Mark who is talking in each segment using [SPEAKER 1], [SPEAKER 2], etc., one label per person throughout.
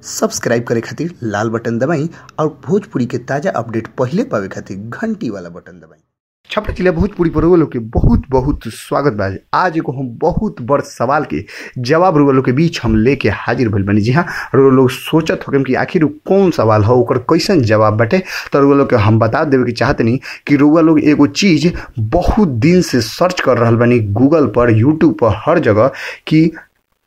[SPEAKER 1] Subscribe करे खातिर लाल button दबाई और भोजपुरी के ताजा अपडेट पहिले पावे खातिर घंटी वाला बटन दबाई।
[SPEAKER 2] छपरा जिला भोजपुरी पर लोग के बहुत बहुत स्वागत बा। आज एगो हम बहुत बड़ सवाल के जवाब रुआ लोग के बीच हम लेके हाजिर भइल बानी। जी हाँ, रुआ लोग सोचत होखम कि आखिर उ कौन सवाल हो, ओकर कैसन जवाब बाटे। तो रुआ लोग के हम बता देवे के चाहतनी कि रुआ लोग एगो चीज़ बहुत दिन से सर्च कर रहल बानी गूगल पर, यूट्यूब पर, हर जगह कि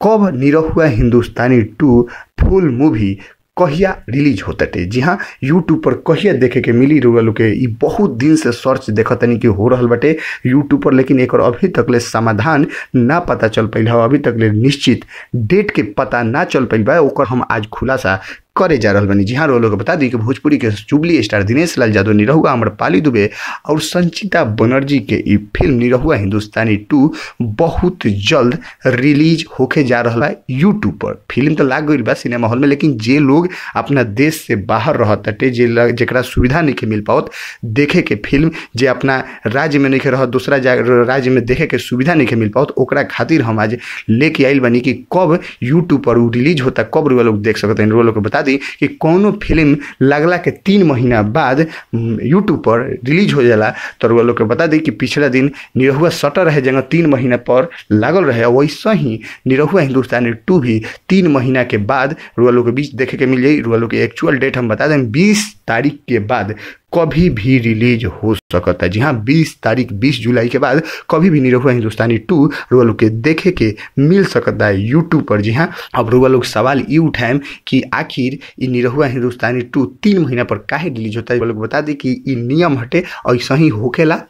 [SPEAKER 2] कब निरहुआ हिंदुस्तानी 2 फुल मूवी कहिया रिलीज होताटे। जी हाँ, यूट्यूब पर कहिया देखे के मिली रुआ लोग के, ई बहुत दिन से सर्च देखतनी कि हो रहल बाटे यूट्यूब पर, लेकिन एकर अभी तक ले समाधान ना पता चल पाइल है, अभी तक ले निश्चित डेट के पता ना चल पाइल बा। ओकर हम आज खुलासा करे जा रहल बानी। जी हाँ, रुआ लोग के बता दी कि भोजपुरी के जुबली स्टार दिनेश लाल यादव, निरहुआ आम्रपाली दुबे और संचिता बनर्जी के ई फिल्म निरहुआ हिंदुस्तानी 2 बहुत जल्द रिलीज होके जा रहा है यूट्यूब पर। फिल्म तो लाग गई बा सिनेमा हॉल में, लेकिन जे लोग अपना देश से बाहर रहताटे, जे जेकरा सुविधा नहीं मिल पावत देखे के फिल्म, जे अपना राज्य में नहीं रहत दूसरा राज्य में देखे के सुविधा नहीं मिल पावत, ओकरा खातिर हम आज लेके आइल बानी कि कब यूट्यूब पर उ रिलीज होता, कब रुआ लोग देख सकते हैं। रुआ लोग के बता दी कि कोनो फिल्म लगला के 3 महीना बाद यूट्यूब पर रिलीज हो जाला। तो रुआ लोग के बता दी कि पिछला दिन निरहुआ सटर रहे जगह 3 महीना पर लागल रहे, वैसे ही निरहुआ हिंदुस्तानी 2 भी 3 महीना के बाद रुआ लोग के बीच देखे के मिल जाई। रुआ लोग के एक्चुअल डेट हम बता दें 20 तारीख के बाद कभी भी रिलीज हो सकता है। जी हाँ, 20 तारीख 20 जुलाई के बाद कभी भी निरहुआ हिंदुस्तानी 2 रुआ लोग के देखे के मिल सकता है यूट्यूब पर। जी हाँ, अब रुआ लोग सवाल ये उठाएम कि आखिर ये निरहुआ हिंदुस्तानी 2 3 महीना पर काहे रिलीज होता है। लोग बता दी कि ये नियम हटे और ऐसा ही होखेला।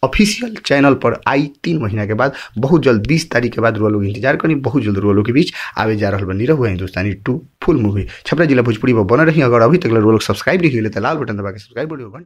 [SPEAKER 2] ऑफिशियल चैनल पर आई 3 महीना के बाद, बहुत जल्द 20 तारीख के बाद रुआ लोग इंतजार करी, बहुत जल्द रुआ लोग के बीच आवे जा रहा बा निरहुआ हिंदुस्तानी 2 फुल मूवी। छपरा जिला भोजपुरी पर बनल रही। अगर अभी तक रुआ लोग सब्सक्राइब नहीं हुए तो लाल बटन दबा के सब्सक्राइब करी।